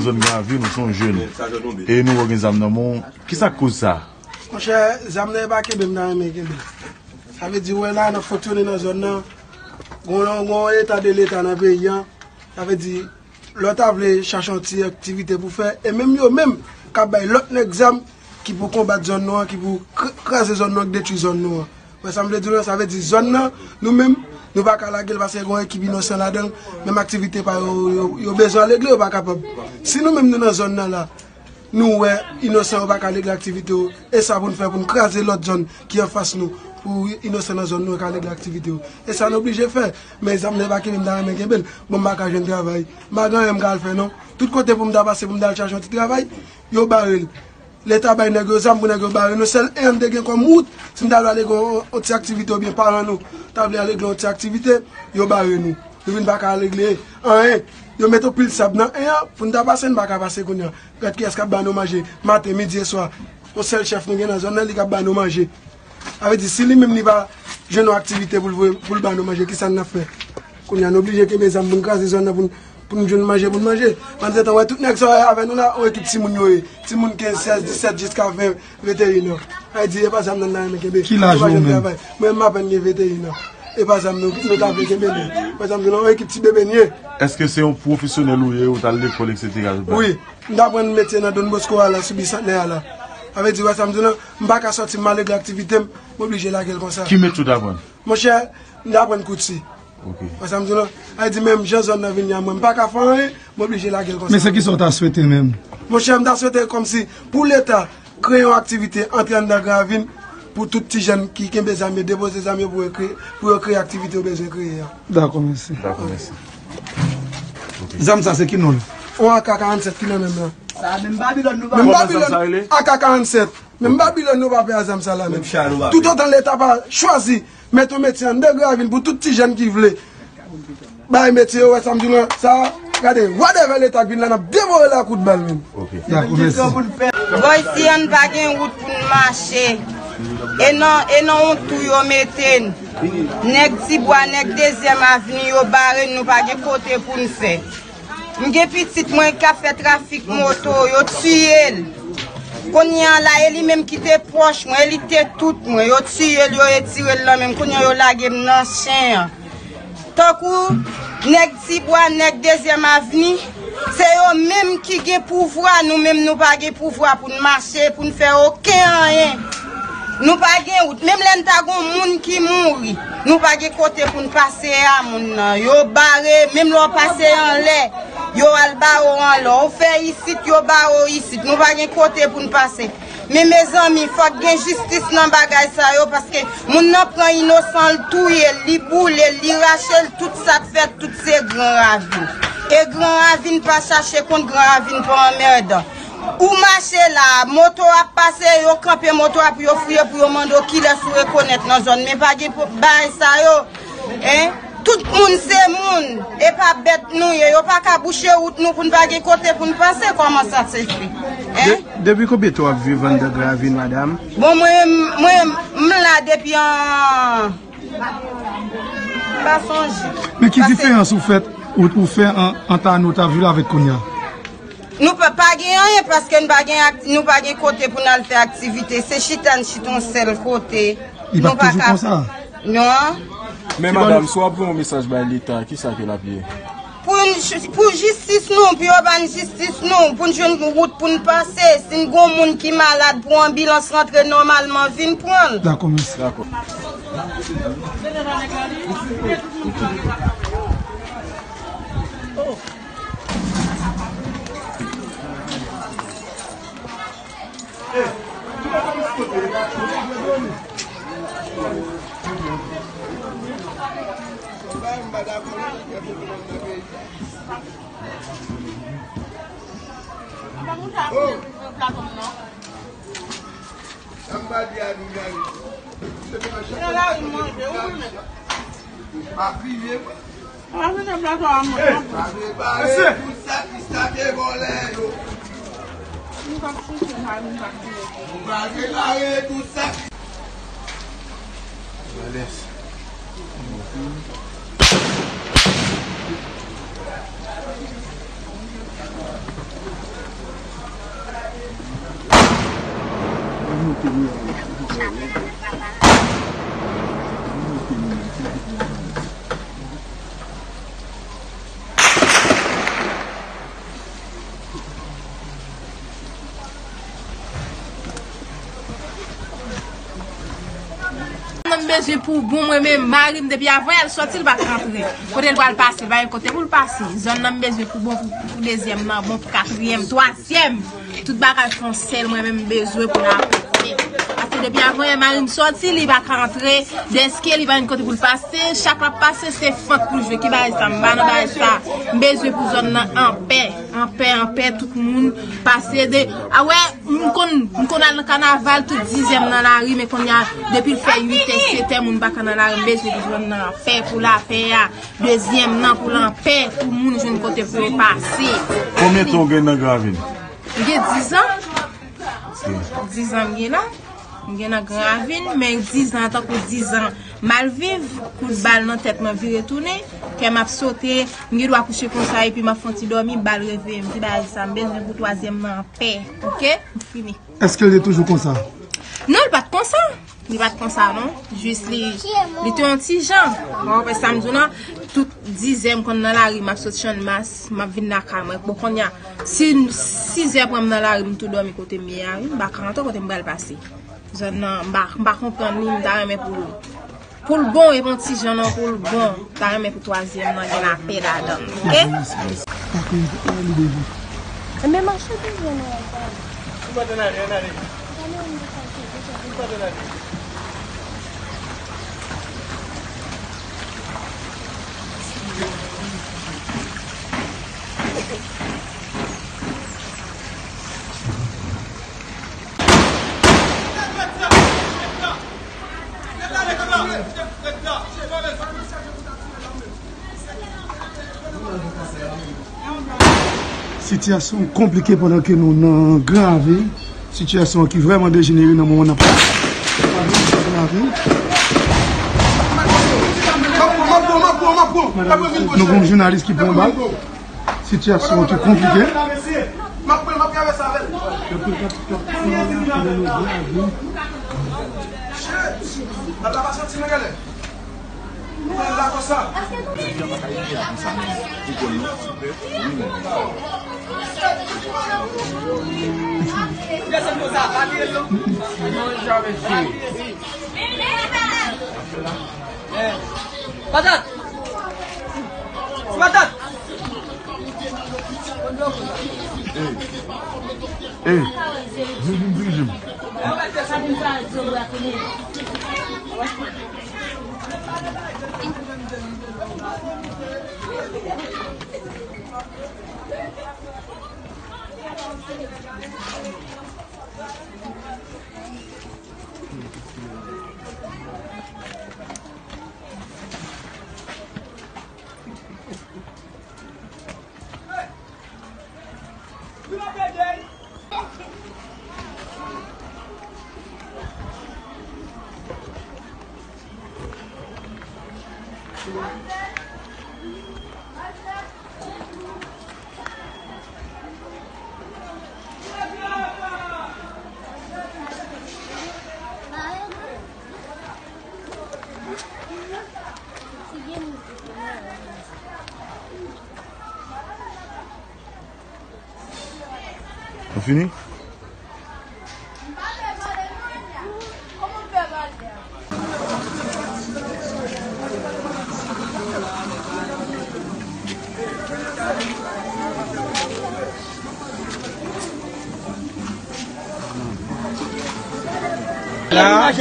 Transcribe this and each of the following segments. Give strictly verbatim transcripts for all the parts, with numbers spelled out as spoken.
Zòn Gran Ravin, ou se yon jèn. E nou wè w gen zam nan men w. Kisa k koz sa? Monchè, zam nan e pa kenbe m ta renmen kenbe. Sa vle di, ou wè la, n ap fonksyone nan zòn nan. Gon, gon eta de leta nan peyi a. Sa vle di, lè w ta vle chache yon ti aktivite pou fè, e menm yo menm k ap bay lòt nèg zam ki pou konbat zòn nou an, ki pou kr-, kraze zòn nou an, k detwi zòn nou an. Wè sa m vle di w la, sa vle di zòn nan, nou menm, nou pa ka lage l paske gen yon ekip inosan ladan l, menm aktivite pa yo, yo, yo bezwen regle, yo pa kapab. Si nou menm nou nan zòn nan la, nou wè inosan yo pa ka regle aktivite yo, e sa pou n fè pou n kraze lòt zòn ki anfas nou, pou inosan nan zòn nou yo ka regle aktivite yo. E sa n oblije fè, men zam nan e pa kenbe m ta renmen kenbe l, bon m pa ka jwenn travay, m pa gen anyen m ka al fè non. Tout kote pou m ta pase pou m ta al chache yon ti travay, yo bare l. Leta bay nèg yo zam pou nèg yo bare nou. Sèl en an n te gen kòm wout. Si n ta vle ale gen yon, yon ti aktivite oubyen paran nou ta vle ale gen yon ti aktivite, yo bare nou. Nou vin pa ka regle anyen. Yo mete yon pil sab nan en an pou n ta pase, n pa ka pase kounye a. Gad kiyès k ap ba nou manje maten, midi e swa. Yon sèl chèf nou gen nan zòn nan, li k ap ba nou manje. Sa vle di, si li menm li pa jwenn yon aktivite pou l voye, pou l ba nou manje, kisa n ap fè? Kounye a, n oblije kenbe zam pou n kraze zòn nan, pou n, pou n jwenn manje, pou n manje. Pandan se tan, wè, tout nèg sa w wè avè nou la, yon ekip timoun yo ye. Timoun kenz, sèz, disèt, jiska ven, venteyen an. Sa vle di, e pa zam nan n ta renmen kenbe. Ki laj ou menm? Mwen menm, m apèn gen venteyen an. E pa zam nou, nou ta vle kenbe, non. Pa zam nou, non, yon ekip ti bebe n ye. Èske se yon pwofesyonèl ou ye, ou t al lekòl, etsetera? Wi. M t aprann metye nan Don Bosco a la, sou Bisantnè a la. Sa vle di, wè sa m di w lan, m pa ka sòti m ale gen aktivite m, m oblije lage l konsa. Ki metye w t aprann? Monchè, m t aprann kouti. Ok. Wè sa m di w lan? Sa vle di, menm jan zòn nan vin ye a mwen, m pa ka fè anyen, m oblije lage l konsa. Men se kisa w ta swete menm? Monchè, m ta swete kòmsi pou Leta kreye yon aktivite antre anndan Gran Ravin pou tout ti jèn ki kenbe zam yo, depoze zam yo pou yo kreye, pou yo kreye aktivite yo bezwen kreye a. Dakò, mèsi. Dakò, mèsi. Zam sa se ki non l? Yon A K karannsèt ki nan men m lan. Sa menm Babilòn nou pa. Menm Babilòn, A K karannsèt. Menm Babilòn nou pa pè a zam sa la menm. Toutotan Leta pa chwazi met yon metye anndan Gran Ravin pou tout ti jèn ki vle bay metye yo, wè sa m di w lan, sa, gade, whatever Leta k vin la, n ap devore l a kout bal menm. Ok. Dakò, mèsi. Bò isi a n pa gen wout pou n mache. E nan, e nan yon tou yo mete n. Nèg Tibwa, nèg Dezyèm Avni, yo bare n, nou pa gen kote pou n fè. M gen pitit mwen k ap fè trafik moto, yo tiye l. Kounye a la, e li menm ki te pwòch mwen, e li te tout mwen. Yo tiye l, yo retire l nan men m. Kounye a, yo lage m nan chen an. Tankou nèg Tibwa, nèg Dezyèm Avni, se yo menm ki gen pouvwa, nou menm nou pa gen pouvwa pou n mache, pou n fè okenn anyen. Nou pa gen wout. Menm lè n ta gon moun ki mouri, nou pa gen kote pou n pase a moun nan. Yo bare, menm lè w pase anlè, yo al bare w anlè. Ou fè isit, yo bare w isit. Nou pa gen kote pou n pase. Men mezanmi, fòk gen jistis nan bagay sa yo, paske moun nan pran inosan, l touye l, li boule l, li rache l, tout sa k fèt, tout se Gran Ravin. E Gran Ravin pa chache kont, Gran Ravin pa anmèdan. Ou mache la, moto ap pase, yo kanpe moto a pou yo fouye, pou yo mande w kilès ou rekonèt nan zòn. Men pa gen pou, bagay sa yo. Hein? Tout moun se moun, e pa bèt nou ye. Yo pa ka bouche wout nou pou n pa gen kote pou n pase. Kòman sa se fè? Hein? De-, depi konbyen tan w ap viv anndan Gran Ravin, madanm? Bon, mwen, mwen, m la depi an, m pa sonje. Men ki diferans ou fèt, ou, ou fè an, ant ane w t ap viv la avèk kounye a? Nou pa, pa gen anyen paske n pa gen ak-, nou pa gen kote pou n al fè aktivite. Se chita n chita yon sèl kote. Li p ap toujou konsa? Non. Men madanm, si w ap voye yon mesaj bay Leta, kisa ke l ap ye? Pou n j-, pou jistis nou, pou yo ban n jistis nou, pou n jwenn wout pou n pase. Si n gon moun ki malad, pou anbilans rantre nòmalman, vin pran l. Dakò, mèsi. Dakò. Bare, bare tout sa ki sake vòlè yo. Bare, bare tout sa ki Nan m bezwen pou bon, mwen menm, mari m depi avan yè l sòti, li pa ka rantre. Kote l pral pase, li pa gen kote pou l pase. Zòn nan m bezwen pou bon, pou, pou dezyèm nan, bon pou katriyèm, twazyèm. Tout bagay fè yon sèl, mwen menm m bezwen pou n avanse. Paske depi avan yè mari m sòti, li pa ka rantre. Dèske li pa gen kote pou l pase, chak l ap pase, se fant pou l jwe. Ki bagay sa? M pa nan bagay sa. M bezwen pou zòn nan anpè. Anpè, anpè, tout moun pase de. A wè, m konn, m konn al nan kanaval, tout dizyèm nan lari, men kounye a, depi l fè uit è, sèt è, moun pa ka nan lari, m bezwen pou zòn nan anpè, pou lapè a, dezyèm nan, pou lanpè, pou moun jwenn kote pou yo pase. Konbyen tan w gen nan Gravin? M gen dizan. Ok. Dizan m gen la. M gen nan Gran Ravin, men dizan an tankou dizan m al viv, kout bal nan tèt mwen vire tounen, kè m ap sote, m gen dwa kouche konsa epi m ap fè yon ti dòmi, bal reveye m. Se bagay sa m bezwen pou twazyèm nan anpè, oke? M fini. Èske l te toujou konsa? Non, l pa t konsa. Li pa t konsa, non. Jis li, li te yon ti jan. Bon, apre sa m di w nan, tout dizè m konn nan lari, m ap sot Channmas, m ap vin lakay mwen. Bon, kounye a, si sizè pran m nan lari, m tou dòmi kote m ye a, wi. M pa ka rantre kote m pral pase. Zòn nan, m pa, m pa konprann li, m ta renmen pou l, pou l bon, e bon ti jan nan pou l bon. M ta renmen pou twazyèm nan gen lapè ladan l, oke? Enben, mache toujou nan yon kay. Sitiyasyon konplike pandan ke nou nan Gran Ravin. Sitiyasyon ki vrèman dejenere nan moman n ap pale. Nou gen yon jounalis ki pran bal. Sitiyasyon ki konplike. Patat! Patat! Ey, ey, vin, vin dirije m. Nou fini? La,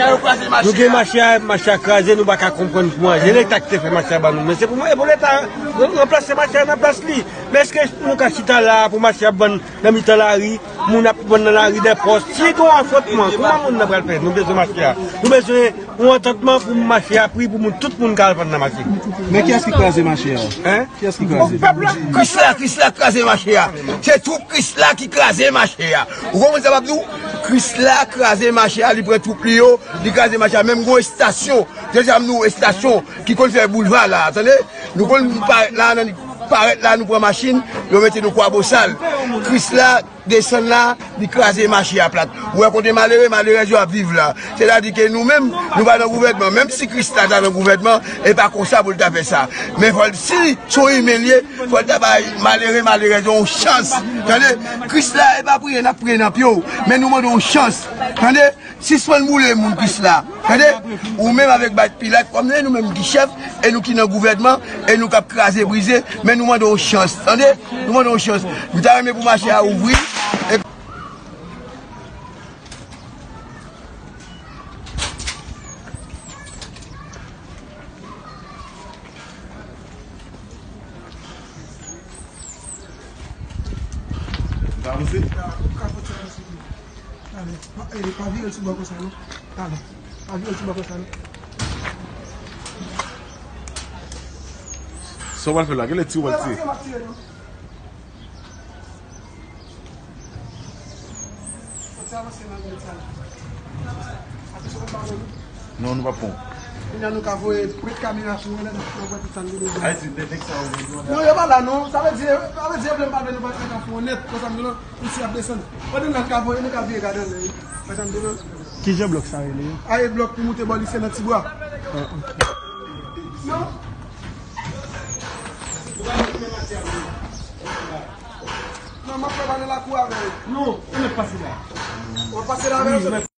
nou gen mache a, mache a kraze, nou pa ka konprann kouman. Se Leta ki te fè mache a ban nou, men se pou mwen, e pou Leta ranplase mache a nan plas li. Men èske nou ka chita la pou mache a ban nan mitan lari, moun ap vann nan lari dèpòs? Si gen yon afwontman, kouman moun nan pral fè? Nou bezwen mache a. Nou bezwen yon antantman pou mache a pri, pou moun, tout moun ka al vann nan mache. Men kiyès ki kraze mache a? Hein? Kiyès ki kraze? Pèp la. Krisla, Krisla kraze mache a. Se twoup Krisla ki kraze mache a. Ou konprann sa m ap di w? Krisla kraze mache a, li pran twoup li yo, li kraze mache a. Menm gon estasyon, deja m di w estasyon ki konn fè boulva la, tande? Nou konn parèt la nan Parèt la, nou pran machin, yo mete nou Kwabosal. Krisla desann la, li kraze mache a plat. Ou wè kote malere, malerèz yo ap viv la. Sètadi ke nou menm, nou pa nan gouvènman. Menm si Krisla ta nan gouvènman, e pa konsa pou l ta fè sa. Men fò l, si se yon imen l ye, fò l ta bay malere, malerèz yo yon chans. Tande? Krisla, e pa priye n ap priye nan pye w, men nou mande yon chans. Tande? Sispann boule moun Krisla. Tande? Ou menm avèk Bat Pilat, kòm se nou menm ki chèf, e nou ki nan gouvènman, e nou k ap kraze brize, men nou mande yon chans. Tande? Nou mande yon chans. Nou ta renmen pou mache a ouvri. E Talè. Pa, eh, pa vire l sou bò konsa, non. Talè. Pa vire l sou bò konsa, non. Sa w pral fè la? Kilè ti w pral tire? Pati a, m ap tire, non. Pati a, avanse nan limit sa la. Avanse, w ap ba nou. Non, nou pa pran. Kounye a nou ka voye pwent kamera sou mwen, lè n ap pran tout sa n gen bezwen. Ay, se nèg sa yo vle di. Non, yo pa la, non. Sa vle di, sa vle di, yo vle m pa vle nou pa ka fè yon nèt. Konsa m di nou, isi ap desann. Pandan n ap ka voye, nou ka vire gade anlè, wi. Konsa m di nou. Ki jan blòk sa rele? A, e blòk pou moute bò lise nan Tibwa. Ah, ok. Non. Non, m ap fè pale lakou avè yo. Non, ou mèt pase la. W ap pase la avè yo?